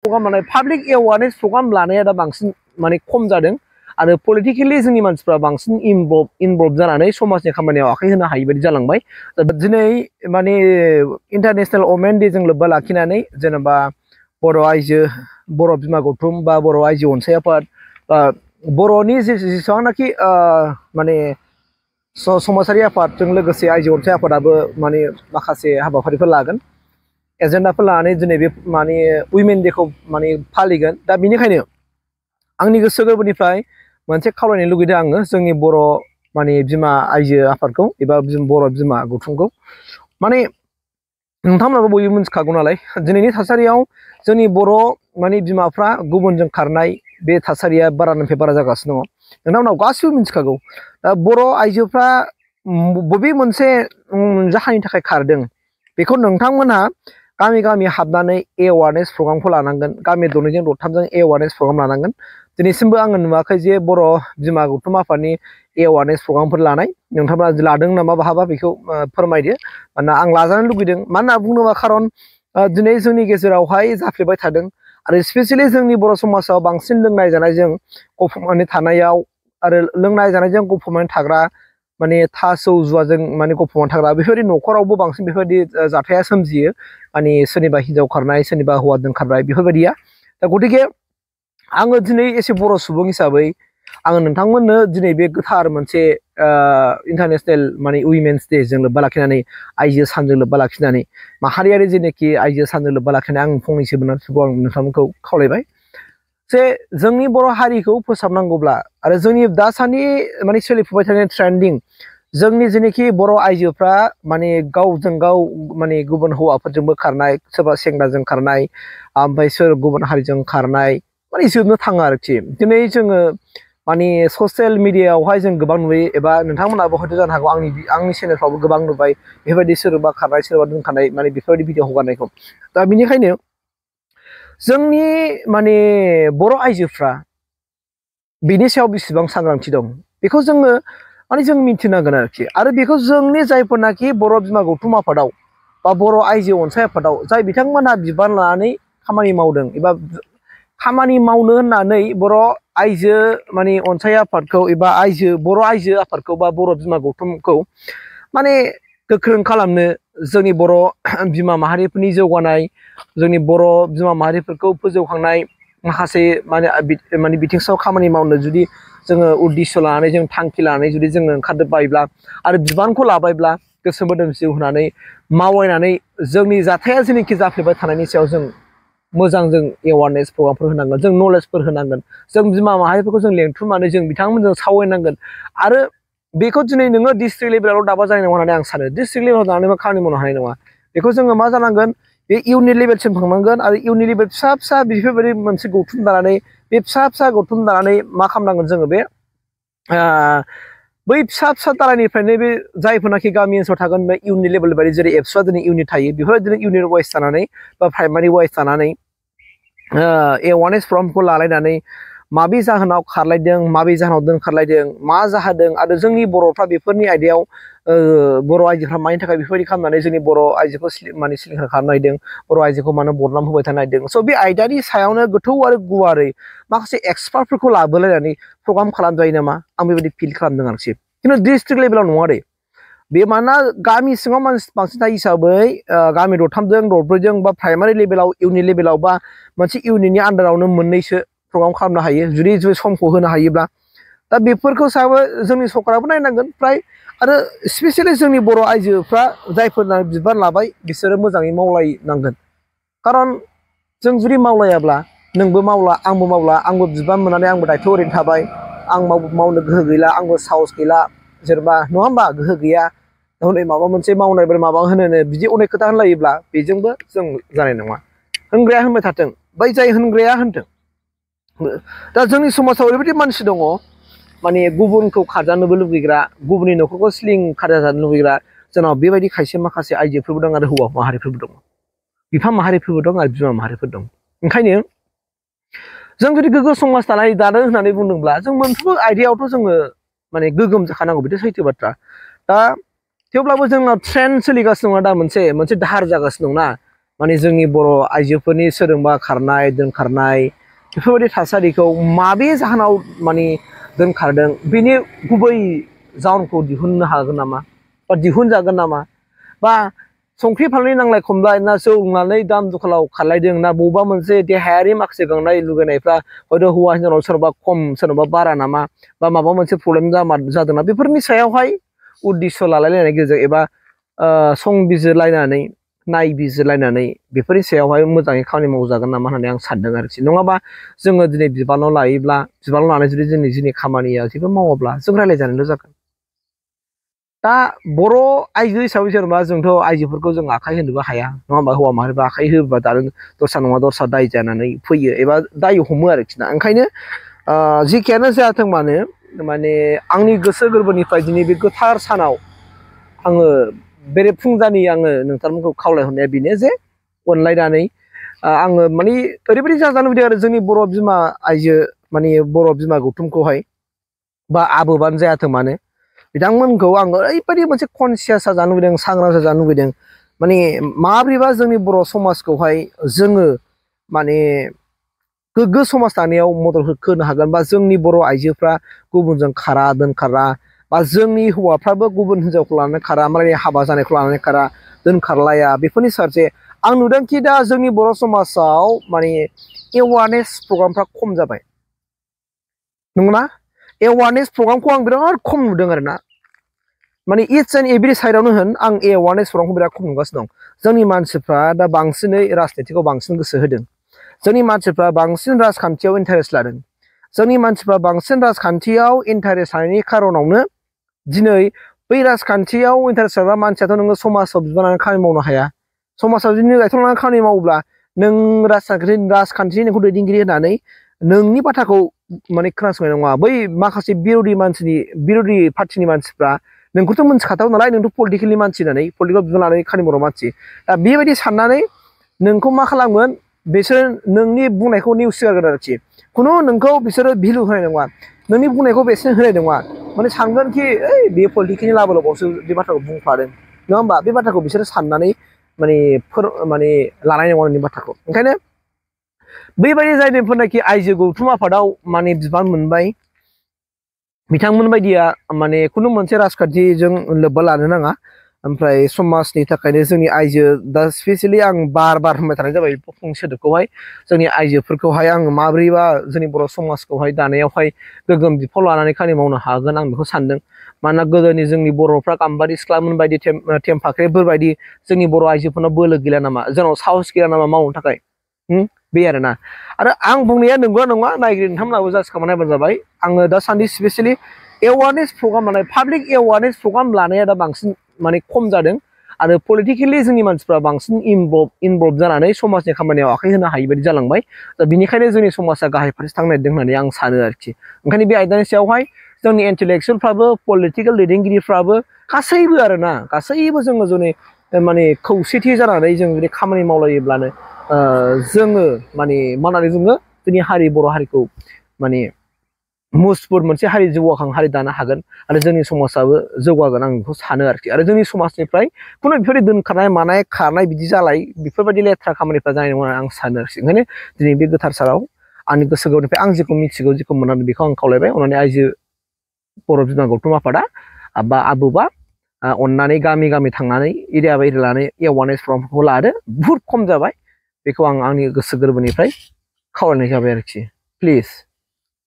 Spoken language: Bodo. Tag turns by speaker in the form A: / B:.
A: प्रग्राम लानाय पाब्लिक एवारनेस प्रग्राम लानाया दा बांसिन माने खम जादों आरो पलिटिकेलि जोंनि मानसिफ्रा बांसिन इनभल्भ जानानै समाजनि खामानियाव आखाइ होनो हायि बायदि जालांबाय। दिनै माने इन्टारनेशनेल वमेन डे जों लोब्बा लाखिनानै जेनेबा बर' आइजो बर' बिमा गौथुम बा बर' आइजो अनसाय आफाद बा बर'नि जेसेबांनाखि माने समाजारि आफादजों लोगोसे आइजो अनसाय आफादाबो माने माखासे हाबाफारिफोर लागोन एजेन्डाफोर लानानै दिनै बे माने उइमेन डेखौ माने फालिगोन। दा बेनिखायनो आंनि गोसो गोरबोनिफ्राय मोनसे खावलायनो लुगैदों आङो जोंनि बर' माने बिमा आइजो आफादखौ एबा बर' बिमा गौथुमखौ माने नोंथांमोनाबो बयबो मिथिखागौ नालाय दिनैनि थासारियाव जोंनि बर' माने बिमाफ्रा गुबुनजों खारनाय बे थासारिया बारानिफ्राय बारा जागासिनो दङ। नोंथांमोनाव गासिबो मिथिखागौ। दा बर' आइजोफ्रा बबे मोनसे जाहोननि थाखाय खारदों बेखौ नोंथांमोनहा गामि गामि हाबनानै एवारनेस प्रग्रामखौ लानांगोन। गामि दरनैजों दरथामजों एवारनेस प्रग्राम लानांगोन। दिनैसिमबो आङो नुवाखै जे बर' बिमा गौथुम आफादनि एवारनेस प्रग्रामफोर लानाय। नोंथांमोना लादों नामा बहाबा बेखौ फोरमायदो। मानोना आं लाजानो लुगैदों। मानो होनना बुङोबा खारन दिनै जोंनि गेजेरावहाय जाफ्लेबाय थादों आरो स्पेसियेलि जोंनि बर' समाजाव बांसिन लोंनाय जानायजों गफबनानै थानायाव आरो लोंनाय जानायजों गफबनानै थाग्रा माने थासौ जुवाजों माने गफबनानै थाग्रा बेफोरबायदि न'खरावबो बांसिन बेफोरबायदि जाथाया सोमजियो। माने सोरनिबा हिनजाव खारनाय सोरनिबा हौवा दोनखारनाय बेफोरबायदिया। दा गतिके आङो दिनै एसे बर' सुबुं हिसाबै आङो नोंथांमोननो दिनै बे गोथार मोनसे इन्टारनेशनेल माने उइमेन्स डे जों लोब्बा लाखिनानै आइजो सानजों लोब्बा लाखिनानै माहारियारि जेनोखि आइजो सानजों लोब्बा लाखिनानै आं फंनैसो बाथ्राखौ आं नोंथांमोनखौ खावलायबाय जे जोंनि बर' हारिखौ फोसाबनांगौब्ला आरो जोंनि दासान्दि माने सोलिफुबाय थानाय ट्रेन्डिं जोंनि जेनोखि बर' आइजोफ्रा माने गावजों गाव माने गुबुन हौवाफोरजोंबो खारनाय सोरबा सेंग्राजों खारनाय ओमफ्राय सोर गुबुन हारिजों खारनाय माने जोबनो थाङा आरोखि। दिनै जोङो माने ससियेल मिडियायावहाय जों गोबां नुयो एबा नोंथांमोनाबो हयथ' जानो हागौ आंनि चेनेलफ्रावबो गोबां नुबाय बेफोरबायदि सोरबा खारनाय सोरबा दोनखानाय माने बेफोरबायदि भिडिअ हगारनायखौ। दा बेनिखायनो जोंनि माने बर' आइजोफ्रा बेनि सायाव बेसेबां सांग्रांथि दं बेखौ जोङो माने जों मिथिनांगोन आरोखि। आरो बेखौ जोंनि जायफोरनाखि बर' बिमा गौथुम आफादाव बा बर' आइजो अनसाय आफादाव जाय बिथांमोनहा बिबान लानानै खामानि मावदों एबा खामानि मावनो होननानै बर' आइजो माने अनसाय आफादखौ एबा बर' आइजो आफादखौ बा बर' बिमा गौथुमखौ माने गोख्रों खालामनो जोंनि बर' बिमा माहारिफोरनि जौगानाय जोंनि बर' बिमा माहारिफोरखौ फोजौखांनाय माखासे माने बिथिंसाव खामानि मावनो जुदि जोङो उद्दिस' लानानै जों थांखि लानानै जुदि जोङो ओंखारबायब्ला आरो बिबानखौ लाबायब्ला गोसो मोदोम जिउ होनानै मावलायनानै जोंनि जाथाया जेनोखि जाफ्लेबाय थानायनि सायाव जों मोजां जों एवारनेस प्रग्रामफोर होनांगोन। जों नलेजफोर होनांगोन। जों बिमा माहारिफोरखौ जों लेंथुमनानै जों बिथांमोनजों सावरायनांगोन। आरो बेखौ दिनै नोङो डिस्ट्रिक्ट लेभेलाव दाबा जानाय नङा होननानै आं सानो। डिस्ट्रिक्ट लेभेलाव जानानै खामानि मावनो हानाय नङा। बेखौ जोङो मा जानांगोन बे इउनिट लेभेलसिम थांनांगोन आरो इउनिट लेभेल फिसा फिसा बेफोरबायदि मोनसे गौथुम दानानै बे फिसा फिसा गौथुम दानानै मा खालामनांगोन जोङो बे बै फिसा फिसा दालायनिफ्रायनो बे जायफोरनाखि गामि ओनसोलाव थागोन बे इउनिट लेभेल बायदि जेरै एबसुआ दिनै इउनिट थायो बेफोरबायदिनो इउनिट वाइस जानानै बा प्राइमारि वाइस जानानै एवारनेस प्रग्रामखौ लालायनानै माबे जाहोनाव खारलायदों माबे जाहोनाव दोनखारलायदों मा जाहोदों आरो जोंनि बर'फ्रा बेफोरनि आयदायाव बर' आइजोफ्रा मानि थाखाय बेफोरबायदि खालामनानै जोंनि बर' आइजोखौ माने सिलिंखार खालामनो नागिरदों बर' आइजोखौ मानो बदनाम होबाय थानो नागिरदों। स' बे आयदानि सायावनो गोथौ आरो गुवारै माखासे एक्सपार्टफोरखौ लाबोलायनानै प्रग्राम खालामजायो नामा आं बेबायदि फिल खालामदों आरोखि। खिन्थु डिस्ट्रिक्ट लेभेलाव नङा दे बे मानोना गामि सिङाव बांसिन थायो हिसाबै गामि दरथामजों दरब्रैजों बा प्राइमारि लेभेलाव इउनिट लेभेलाव बा मोनसे इउनिटनि आन्दारावनो मोननैसो प्रग्राम खालामनो हायो जुदि समखौ होनो हायोब्ला। दा बेफोरखौ सायावबो जोंनि सरकाराबो नायनांगोन फ्राय आरो स्पेसियेलि जोंनि बर' आइजोफ्रा जायफोरना बिबान लाबाय बिसोरो मोजाङै मावलायनांगोन। खारन जों जुदि मावलायाब्ला नोंबो मावला आंबो मावला आंबो बिबान मोननानै आंबो दायथ' ओरैनो थाबाय आं मावनो गोहो गैला आंबो साहस गैला जेनेबा नङा होमबा गोहो गैया हनै माबा मोनसे मावनाय माबा होनो बिदि अनेक खोथा होनलायोब्ला बेजोंबो जों जानाय नङा। होनग्राया होनबाय थाथों बै जाय होनग्राया होनथों। दा जोंनि समाजाव ओरैबायदि मानसि दङ माने गुबुनखौ खारजानोबो लुगैग्रा गुबुननि न'खरखौ सिलिंखार जानो लुगैग्रा जोंनाव बेबायदि खायसे माखासे आइजोफोरबो दं आरो हौवा माहारिफोरबो दङ बिफा माहारिफोरबो दं आरो बिमा माहारिफोर दं। ओंखायनो जों जुदि गोग्गो समाज दानो होननानै बुंदोंब्ला जों मोनफ्रोमबो आयदायावथ' जोङो माने गोगोम जाखानांगौ बेथ' सैथो बाथ्रा। दा थेवब्लाबो जोंनाव ट्रेन्ड सोलिगासिनो दङ दा मोनसे दाहार जागासिनो दंना माने जोंनि बर' आइजोफोरनि सोरजोंबा खारनाय दोनखारनाय बेफोरबायदि थासारिखौ माबे जाहोनाव माने दोनखारदों बेनि गुबै जाहोनखौ दिहुननो हागोन नामा बा दिहुनजागोन नामा बा संख्रि फानलुनि नांलाय खमलाय ना जौ लोंनानै दाम दखालाव खारलायदों ना बबेबा मोनसे देहायारि माखासे गांनाय लुगैनायफ्रा हयथ' हौवा हिनजावनाव सोरबा खम सोरबा बारा नामा बा माबा मोनसे प्रब्लेम जादों ना बेफोरनि सायावहाय उद्दिस' लालायलायनायनि गेजेरजों एबा संबिजिरलायनानै नायबिजिरलायनानै बेफोरनि सायावहाय मोजाङै खामानि मावजागोन नामा होननानै आं सानदों आरोखि नङाबा जोङो दिनै बिबानाव लायोब्ला बिबानाव लानाय जुदि जोंनि खामानिया जेबो मावाब्ला जों रायज्लायजानोल' जागोन दा बर' आइजो हिसाबै जेनेबा जोंथ' आइजोफोरखौ जों आखाइ होनोबो हाया नङा होमबा हौवा माहारिबा आखाइ होबा दानो दस्रा नङा दस्रा दाय जानानै फैयो एबा दाय हमो आरोखि ना ओंखायनो जिखियानो जायाथों मानो माने आंनि गोसो गोरबोनिफ्राय दिनै बे गोथार सानाव आङो बेरेफुंजानि आङो नोंथांमोनखौ खावलायहरनाया बेनो जे अनलायनानै आङो माने ओरैबायदि जाजानो लुबैदों आरो जोंनि बर' बिमा आइजो माने बर' बिमा गौथुमखौहाय बा आबोबानो जायाथों मानो बिथांमोनखौ आं ओरैबायदि मोनसे कनसियास जानो लुबैदों सांग्रां जानो लुबैदों माने माब्रैबा जोंनि बर' समाजखौहाय जोङो माने गोग्गो समाज दानायाव मदद होनो हागोन बा जोंनि बर' आइजोफ्रा गुबुनजों खारा दोनखारा बा जोंनि हौवाफ्राबो गुबुन हिनजावखौ लानानै खारा मालायनि हाबा जानायखौ लानानै खारा दोनखारलाया बेफोरनि फारसे आं नुदोंखि दा जोंनि बर' समाजाव माने एवारनेस प्रग्रामफ्रा खम जाबाय नंगौना एवारनेस प्रग्रामखौ आं बिराद खम नुदों आरोना माने इट्स एन्ड एभ्रि साइडआवनो होन आं एवारनेस प्रग्रामखौ बिराद खम नुगासिनो दं जोंनि मानसिफ्रा दा बांसिनै राजनितिकआव बांसिन गोसो होदों जोंनि मानसिफ्रा बांसिन राजखान्थियाव इन्टारेस्ट लादों जोंनि मानसिफ्रा बांसिन राजखान्थियाव इन्टारेस्ट लानायनि खारनावनो दिनै बै राजखान्थियाव इन्टारेस्ट लाग्रा मानसियाथ' नोङो समाजाव बिबान लानानै खामानि मावनो हाया समाजाव जुदि दायथ' लानानै खामानि मावोब्ला नों राजखान्थिनि नोंखौ दैदेनगिरि होनानै नोंनि बाथ्राखौ माने खोनासंनाय नङा बै माखासे बिर'धि पार्टिनि मानसिफ्रा नोंखौथ' मोनथिखाथाव नालाय नोंथ' पलिटिकेलनि मानसि होननानै पलिटिकेल बिबान लानानै खामानि मावग्रा मानसि दा बेबायदि साननानै नोंखौ मा खालामगोन बिसोर नोंनि बुंनायखौ नेवसिगारगोन आरोखि खुनु नोंखौ बिसोरो भेलु होनाय नङा नोंनि बुंनायखौ बेसेन होनाय नङा माने सानगोन कि ओइ बे पलिटिकेलनि लाबोलावसो बे बाथ्राखौ बुंफादों नङा होमबा बे बाथ्राखौ बिसोरो साननानै माने लानाय नङा नोंनि बाथ्राखौ ओंखायनो बैबायदि जायफोरनाखि आइजो गौथुम आफादाव माने बिबान मोनबाय बिथांमोन बायदिया माने खुनु मोनसे राजखान्थिजों लोब्बा लानो नाङा ओमफ्राय समाजनि थाखायनो जोंनि आइजो दा स्पेसियेलि आं बार होनबाय थानाय जाबाय फंसे सोदोबखौहाय जोंनि आइजोफोरखौहाय आं माब्रैबा जोंनि बर' समाजखौहाय दानायावहाय गोग्गोम बिफाव लानानै खामानि मावनो हागोन आं बेखौ सानदों मानोना गोदोनि जोंनि बर'फ्रा गाम्बारि सिख्लामोन बायदि थेमफाख्रिफोर बायदि जोंनि बर' आइजोफोरनाव बोलो गैला नामा जोंनाव साहस गैया नामा मावनो थाखाय बे आरोना आरो आं बुंनाया नंगौना नङा नायगिरि नोंथांमोनाबो जाज खालामना नायबानो जाबाय आङो दासान्दि स्पेसियेलि एवारनेस प्रग्राम लानाय पाब्लिक एवारनेस प्रग्राम लानाया दा बांसिन माने खम जादों आरो पलिटिकेलि जोंनि मानसिफ्रा बांसिन इनभल्भ जानानै समाजनि खामानियाव आखाइ होनो हायि बायदि जालांबाय दा बिनिखायनो जोंनि समाजा गाहाय फारसे थांनो नागिरदों होननानै आं सानो आरोखि ओंखायनो बे आयदानि सायावहाय जोंनि इन्टेलेक्सुयेलफ्राबो पलिटिकेल दैदेनगिरिफ्राबो गासैबो आरोना गासैबो जोङो जुदि माने खौसेथि जानानै जों जुदि खामानि मावलायोब्लानो जोङो माने मा होननानै बुङो जोंनि हारि बर' हारिखौ माने मुसफुर मोनसे हारि जौगाखां हारि दानो हागोन आरो जोंनि समाजाबो जौगागोन आं बेखौ सानो आरोखि आरो जोंनि समाजनिफ्राय खुनु बेफोरबायदि दोनखारनाय मानाय खारनाय बिदि जालाय बेफोरबायदि लेथ्रा खामानिफ्रा जानाय नङा आं सानो आरोखि ओंखायनो दिनै बे गोथार साराव आंनि गोसो गोरबोनिफ्राय आं जेखौ मिथिगौ जेखौ मोननानै बेखौ आं खावलायबाय अननानै आइजो बर' बिमा गौथुम आफादा बा आबौबा अननानै गामि गामि थांनानै एरिया बाय एरिया लानानै एवारनेस प्रग्रामफोरखौ लादो बुहुद खम जाबाय बेखौ आं आंनि गोसो गोरबोनिफ्राय खावलायनाय जाबाय आरोखि प्लिज